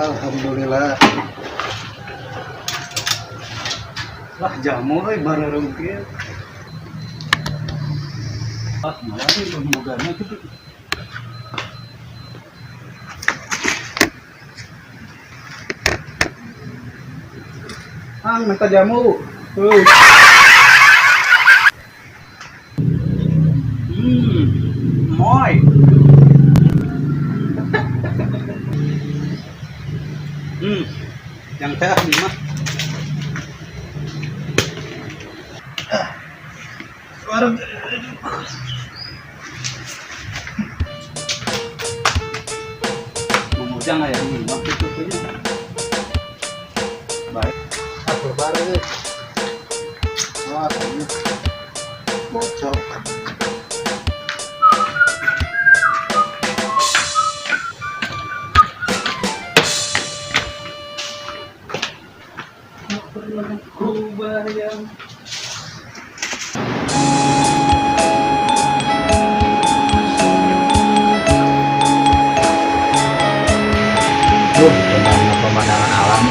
Alhamdulillah. Lah jamu euy bareureum kieu. Ah, malah nih bogana kitu. Ang minta jamu. Heuh. Hmm. Moy. Hmm. Yang teh ah mah. Warung. Mengujang aya di imah kitu punya. Baik. Ah, lebar euy. Wah, ini bocor. Pernah ku bayang. Duh, indahnya pemandangan alam.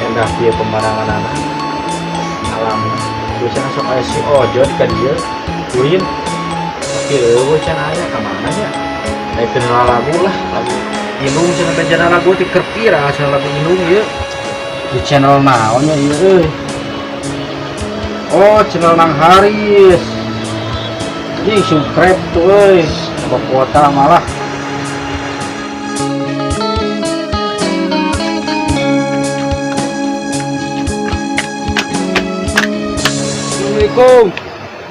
Endah kieu pemandangan alam. Alam. Biasanya sok aya si Ojot ka dieu. Ulin. Tapi eueuh can aya ka mana nya? Daekeun lagu lah, lagu Indung cenah bejana lagu ti keur viral cenah lagu Indung ieu. Di channel naon nya ieu euy? Oh, channel Nang Haris. Ini subscribe tuh euy. Tambah kuota malah. Assalamualaikum.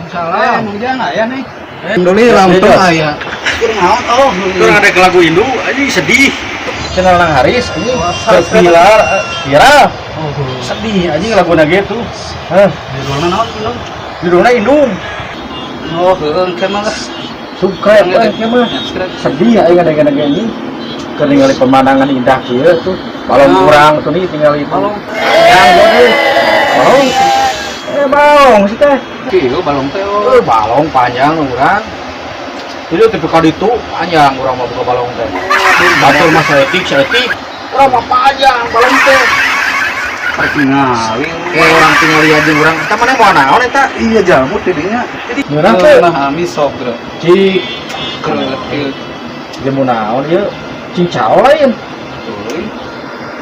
Salam. Mang Jang aya nih. Alhamdulillah untung aya. Keur naon oh. Kurang ada lagu Indo, anjing sedih. Channel Nang Haris, anjing keur viral, viral. Sedih anjing laguna gitu. Heh, Judulna naon Indung? judulna Indung. Oh, heueuh engke mah lah. Subscribe euy kieu mah. Subscribe. Sedih aing ada anjing. Keur ningali pemandangan indah kieu tuh. Balong kurang tuh nih tinggal itu. Balong. Yang euy. Balong. Eh balong sih teh. Kieu balong teh. Eh balong panjang urang. Jadi tapi ka ditu panjang urang mah buka balong teh. Batur mah saeutik saeutik. Urang mah panjang balong teh. Rek ningali. Kayak orang tinggal lihat jeung urang. Eta mana mau naon eta? Iya jamu tidinya. Ngeunah teh. Nah, amis sok geura. Cik, Keur jeung naon ieu? Cincau lain. Euy,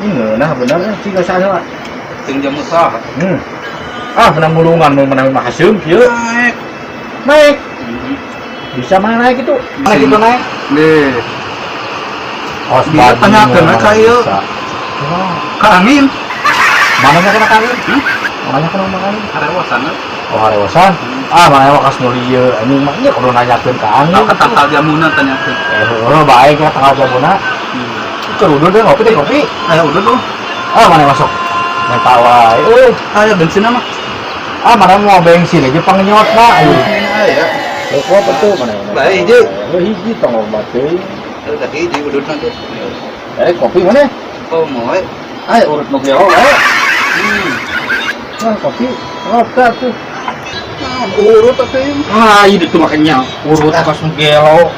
Ini ngeunah bener eh cing asa heula. jeung jamu saha? Hmm. Ah, menang mulungan mau menang mah haseum kieu. Naik. Naik. Bisa mana naik itu? Mana gitu naik? Nih, Oh, Dia tanyakeun we ka ieu. Ka angin. Mana nya kena angin? Mana kena angin? Karewasan. Oh, harewasan. Ah, mana wakas nu lieu anjing mah nya kudu nanyakeun ka angin. Ka tangkal jamuna tanyakeun. Eh, heuh, baik ya tangkal jamuna. Keur udah deh ngopi deh kopi. Aya udah tuh. Ah, mana masuk? Menta wae euy. Aya bensin mah. Ah, mana mau bensin aja pangenyotna ayo. Aya. Eh, kok tuh mana? Bae hiji. Eh, hiji tong loba teuing. Udah hiji udutna tuh. Eh, kopi mana? Oh, mau we. Ayo urut nu gelo we. Hmm. Ah, kopi. Ngopi tuh. Nah, urut atuh. Ah, itu tuh makanya urut kas nu gelo.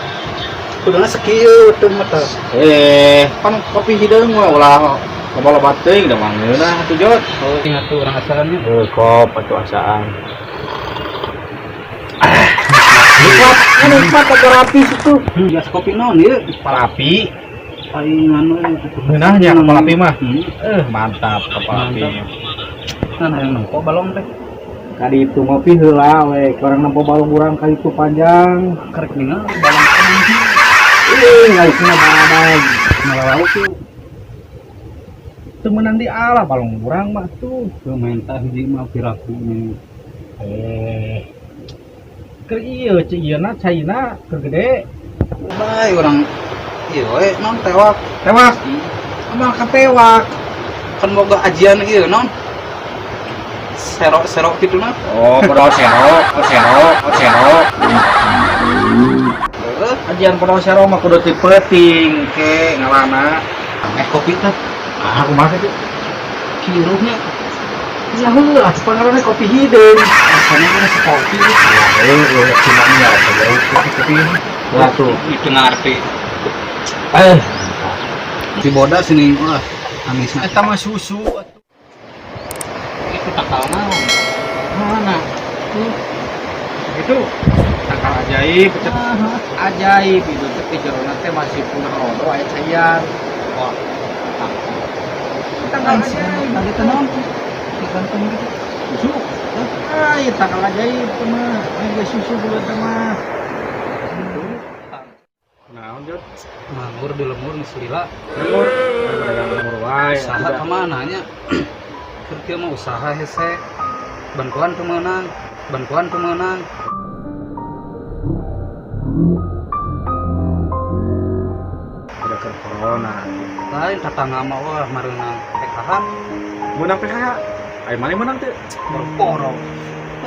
Kuduna sakieu teu mah teh. Eh, pan kopi hideung mah ulah loba-loba teuing da mah ngeunah atuh Jot. Oh, ingat tuh orang asalnya. Eh, kop atuh asaan. Ah, nikmat, nikmat agak rapi itu. Gas kopi naon ieu? Kepala api. Paling anu Ngeunahnya kepala api mah. Hmm. Eh, mantap kepala api. Nah, yang nempo balong teh. Kadi itu ngopi heula we, orang nempo balong urang ka itu panjang. Karek ningal balong teh. Ih, ngalikna baradai. Malah tuh. Temenan di ala balong urang mah tuh. Tuh menta hiji mah piraku nya. Eh. Keur ieu ceu ieu na caina keur gede. Bae urang ieu we naon tewak. Tewak. Emang katewak. Kan boga ajian ieu naon? Serok-serok gitu nah. Oh, podol sero, oh sero, oh sero. Heeh. Ajian podol sero mah kudu ti peuting ke ngalana. Eh kopi teh Ah, kumaha teh? kiruhnya Ya heuh, atuh pangaranna kopi hideung. rasanya kan sekopi. Eh, cuma nya rasa jauh kopi kopi ini. Wah tuh. Itu ngarti. Eh. Di bodas ini wah amisna. Eta mah susu atuh. Itu takal naon? Mana? Tuh. Itu tangkal ajaib, cek. Ajaib itu teh di jerona teh masih punah rodo aya caian. Wah. Tangkal ajaib. Tadi teh naon? Digantung gitu. Susu. Ah, ieu tangkal ajaib teh mah. Ini geus susu dulu teh mah. Naon, Jod? Nganggur di lembur geus lila. Lembur. Dagang lembur wae. Usaha ka mana nya? Keur kieu mah usaha hese. Bantuan teu meunang, bantuan teu meunang. Udah ke corona. Lain tetangga mah wah mareunang PKH Menang PKH. Ayo mana menang teh? boro-boro.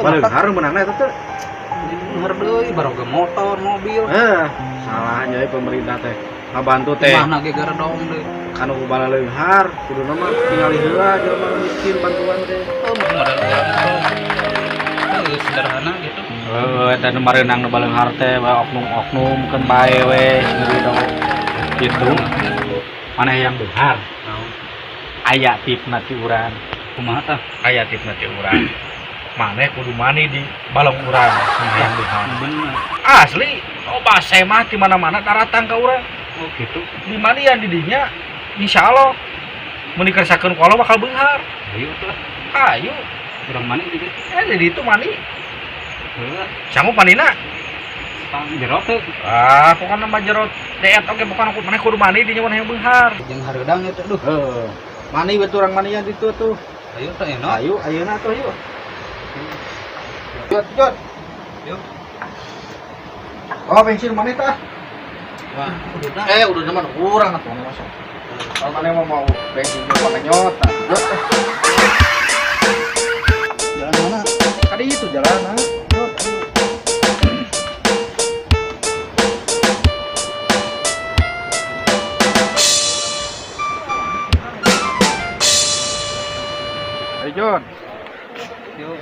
Baleunghar menangna eta teh. Beunghar deui baroga motor, mobil. Eh, salah nya pemerintah teh. Ngabantu teh. Imahna ge garedong deui. Kanu ku balaleunghar, kuduna mah tingali heula jelema nu miskin bantuan teh. Oh, modal urang teh. Heuh, sederhana gitu. Heuh, eta nu mareunang nu baleunghar teh bae oknum-oknum keun bae we ngeri dong. Gitu. Maneh yang beunghar, Naon? Aya tipna ti urang. Kumaha tah? Aya tipna ti urang. Maneh kudu mani di balong urang mun hayang beunghar. Bener. Asli, oh basa mah di mana-mana daratang ka urang. Oh gitu. Di mana yang didinya insya Allah mun dikersakeun ku Allah bakal beunghar. Ayo tuh. Ayo, Urang mani di dieu. Eh jadi itu mani. Heuh, Sanggup manina? Tang jero teh. Ah, pokoknya mah jero deet oge pokoknya aku maneh kudu mani di nyawa hayang beunghar. Jeung hareudang eta duh. Heeh. Mani we urang manian ditu tuh. Ayo teh enak. Ayo, ayeuna tuh ayo. Jot, jot. Yuk. Oh, bensin mana tah? Wah, udah. Eh, udah zaman kurang atuh masuk. Kalau mana mau mau bensin juga pakai nyot, tah. Jot. Eh. Jalan mana? Tadi itu jalan, ah. Jot, ayo. Ayo, John. Yuk.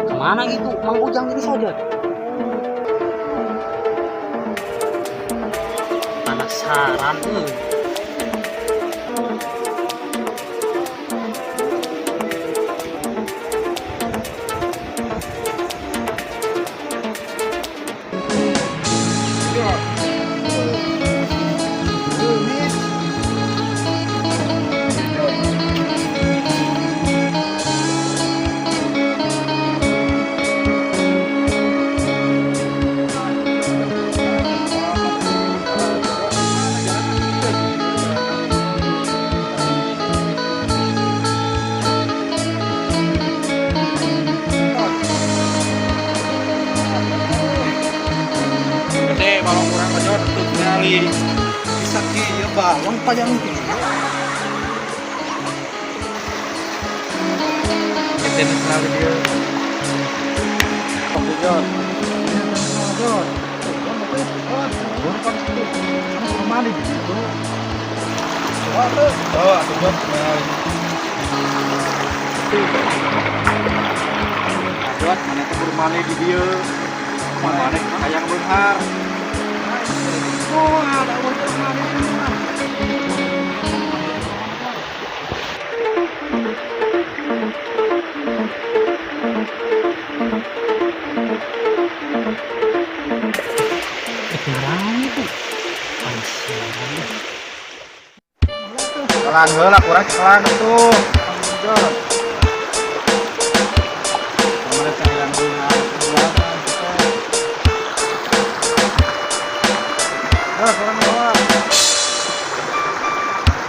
Kemana gitu? Mang Ujang ini saja. Penasaran euy. Gede balong urang mah John tuh tingali. Bisa kieu balong panjang kieu. Gede tingali dia. Oke, John. John. Kemana gitu? Oh, atuh John tingali. John, mana teh kudu mani di dieu. Mana hayang beunghar. Oh, ada uang mani ini mah. Ketinggalan itu. Penasaran. Kelan heula kurang kelan tuh. John. Mana teh hayang beunghar. Nah, kurang bawa.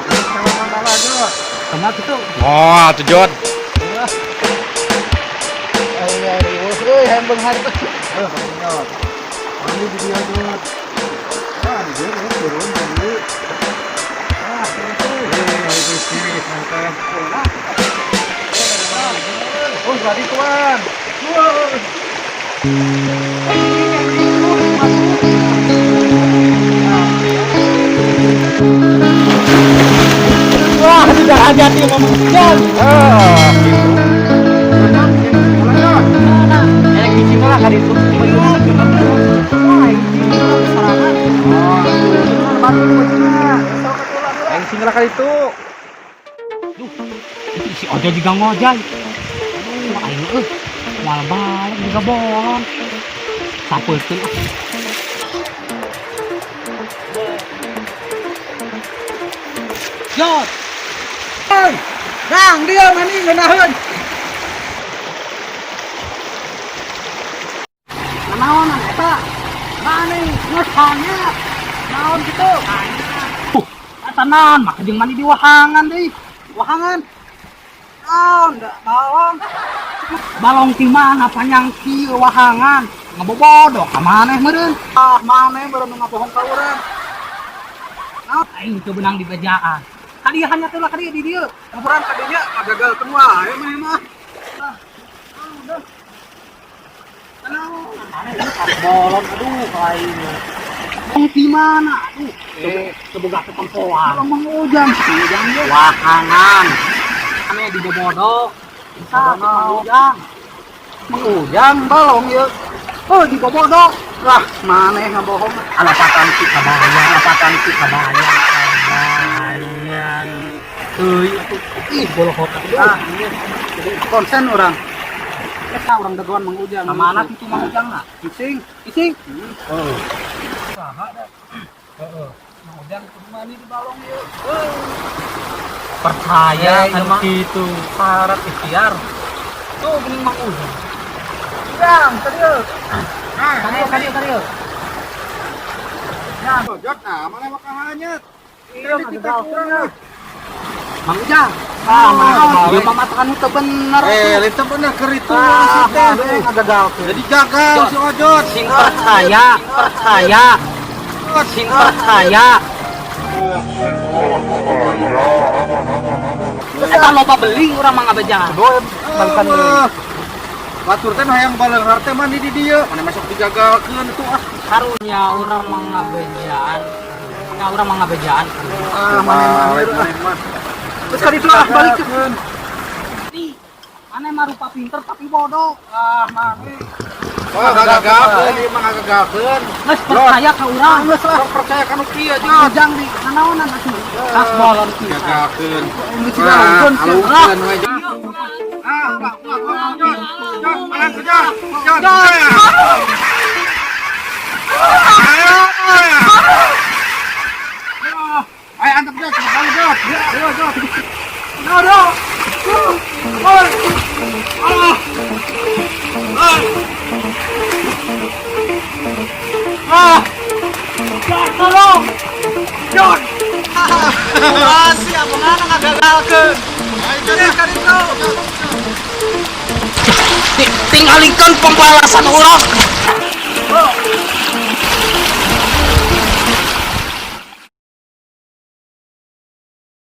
Sama mana John? Kemana gitu? Oh, atuh John. Ayo, ayo, euy, hayang beunghar teh. Eh, John. Mandi di dia John. Wah, di dieu teh turun mandi. Ah, itu. Eh, bisnis teh. Oh, tadi tuan. Wah, tidak ada. Hati-hati sama Mang Ujang. Ah, gitu. Eh, cicing lah ka ditu. Wah, ini sorangan. Aing sing lah ka ditu. Duh, itu si Ojo juga ngojay. Aduh, aing euy. Moal balik juga bolong. Sapeutkeun ah. Jot. Nang dia mani ngeunaheun. Naonan eta? Mani geus hanya. Naon kitu? Eta naon mah jeung mani di wahangan deui. Wahangan. Naon da balong. Balong ti mana panjang kieu wahangan? Ngabobodoh ka maneh meureun. Ah, maneh meureun nu ngabohong ka urang. Aing teu beunang di bejaan. Kadieu hanya teh lah kadieu di dieu. Urang kadinya ngagagalkeun wae maneh mah. Bolon aduh aing. Balong ti mana? Aduh, teu boga ketempoan. Balong Mang Ujang, Mang Ujang ge. Wahangan. Ane di bobodoh. Bisa Mang Ujang. Mang Ujang balong ieu. Oh, di bobodoh. Lah, maneh ngabohong. Alapatan si kabayan, alapatan si kabayan, kabayan. Euy, atuh ih bolohot atuh. Ah, konsen urang. Eta urang dagoan Mang Ujang. Ka mana kitu Mang Ujang na? Cicing. Ising. Oh. Saha da? Heeh. Mang Ujang kudu mani di balong ieu. Percaya Eh, kan kitu syarat ikhtiar. Tuh geuning Mang Ujang. Ujang, kadieu. Kadieu, kadieu, kadieu. Jot, nah, mana mah kahanyet. Iya, Kita kurang lah. Mang Ujang. Ah, mana ieu mah matakan teu bener. Eh, itu bener keur itu Ah, si teh. aduh, ngagagalkeun. Jadi gagal si Ojot. Sing percaya, percaya, sing percaya. Eta loba beli urang mah ngabejaan. Balikan deui. Batur teh hayang baleunghar teh mandi di dieu. Mana masuk digagalkeun itu ah. Karunya urang mah ngabejaan. Nya urang mah ngabejaan. Ah, maneh mah. Terus ka ditu ah balik. Nih, maneh mah rupa pinter tapi bodoh. Ah, maneh. Oh, gagalkeun ieu mah ngagagalkeun. Geus percaya ka urang. Geus lah percaya ka nu kieu, Jot. Ujang di nanaonan atuh. Tas bolon kieu. Gagalkeun. Gagalkeun, Alungkeun we. Ah, wah, wah, wah, Jot. Jot, malang ke Jot. Jot. Ayo antep Jot, kembali Jot. Ayo Jot. Aduh. Oi. Ah. Ah. Ah. Jot, tolong. Jot. Ah, siap mana ngagagalkeun. Ayo Jot, ka ditu. Tinggalikeun pembalasan urang. Oh.